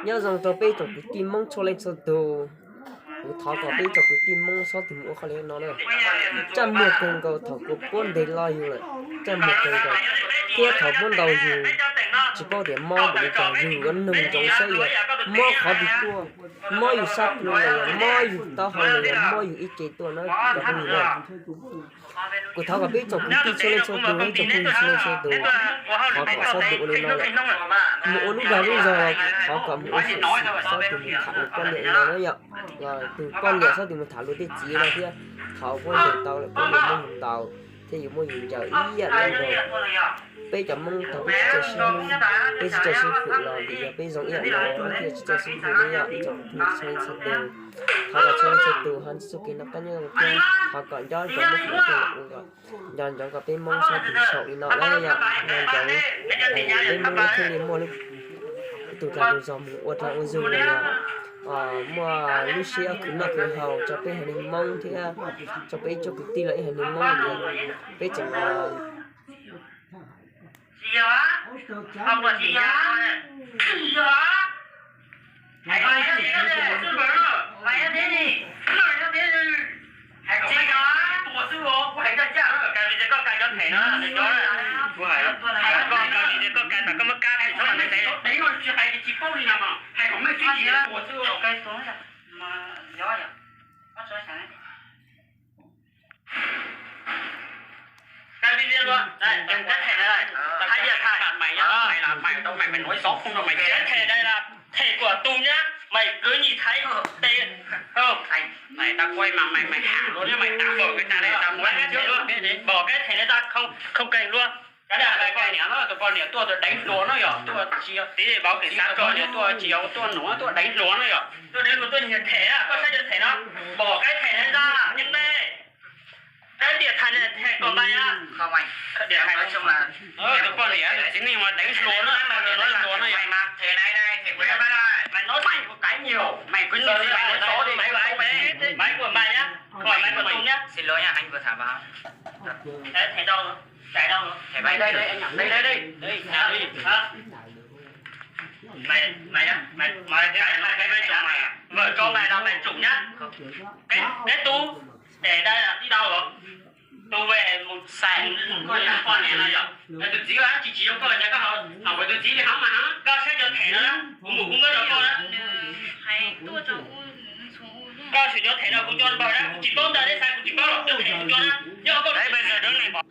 Nyob zoo rau peb tsoom kwv tij Hmoob txhua leej txhua tus. Kuv thov kom peb tsoom kwv tij Hmoob txhob tus mus ua qhov li no na. Txaj muag kawg nkaus thaum kuv puab ntes los yus lawm, txaj muag kawg nkaus. Thiab thaum puab ntaus yus, tsis paub tias mob npaum li cas, yus yuav nug ntsoov saib yog mob qhov twg tuaj, mob yus sab plhu los yog mob yus taub hau los yog mob yus ib ce tuaj na cov phooj ywg na. Kuv thov kom peb tsoom kwv tij txhua leej txhua tus, ib tsoom phooj ywg txhua leej txhua tus, thov kom txhob tus ua li no lawm. Mus ua lub dag lub zog, thov kom mus ua xwm txheej, txhob tus mus tham luag poj niam li no na yom. Los tus poj niam txhob tus mus tham luag tej txiv no thiab. Thaum puab ntes tau lawm puab yuav muab yus ntaus thiab yuav muab yus ncaws ib yam li nkaus. Peb cov Hmoob thaum peb tsis txawj sib hlub, peb tsis txawj sib hwm los vim yog peb zoo ib yam no thiaj tsis txawj sib hlub li yom. Ib tsoom phooj ywg txhua leej txhua tus, thov kom txhua leej txhua tus ho ntsib txoj kev noj qab nyob zoo thiab thov kom nco ntsoov muab txoj kev ua kom nco ntsoov kom peb Hmoob txhob tus xyaum li no na yom. Nco ntsoov peb Hmoob thiaj li muaj lub tus dlaag tus zog mus ua dlaag ua zug los yog muaj lub siab khwv noj khwv haus rau peb haiv neeg Hmoob thiab rau peb ib tsoom kwv tij los ib haiv neeg Hmoob tias peb tseem Mày, mày, mày nói xấu không đâu, mày chết thề đây là thề của Tùng nhá, mày cứ nhìn thấy tê không? Mày, tao quay mà mày, mày hãm luôn nhá, mày tao mở cái ta đây, tao muốn cái thề luôn, bỏ cái thề này ra không, không kèm luôn. Cái này là cái niệm nó, tụi con niệm tuaj tụi đánh lúa nó, yog tuaj chia tí thì báo cảnh sát cho, niệm tuaj chia, tuaj nổ, tuaj đánh lúa nó, yog tuaj đánh lúa, tuaj nhìn thẻ á, có xác nhận thẻ đó, bỏ cái thẻ này ra, những đây. Cái điện thoại này thẻ của mày á. Không anh. Cái điện thoại nói chung là, ừ, tụi con thì chính nhưng mà đánh lúa nó, mày nói là mày mà. Thẻ này này, thẻ của em đây. Mày nói mày một cái nhiều. Mày cứ nhìn đi, mày nói xấu đi, mày nói xấu mày. Máy của mày nhá. Không phải máy của Tùng nhá. Xin lỗi nha, anh vừa thả vào. Đấy, thẻ đâu? Thẻ đâu? Thẻ bay đây, đây, anh nhỉ? Đây, đây, đây. Đây, thẻ đi. Hả? Mày, mày nhá, mày, mày, cái này là cái máy chủ mày à? Vợ con mày là mày chủ nhá. Cái, cái tú để đây là đi đâu rồi? Tôi về một xài một con nhà con này là giờ. Là tôi chỉ là chỉ chỉ cho con là cho con học, học với tôi chỉ đi học mà hả? Con sẽ cho thẻ đó. Cũng một cũng có cho con đó. Con sẽ cho thẻ đâu cũng cho con đó. Chỉ có tao để sai cũng chỉ có là cho thẻ cũng cho đó. Chứ không có. Đấy bây giờ đứa này bỏ.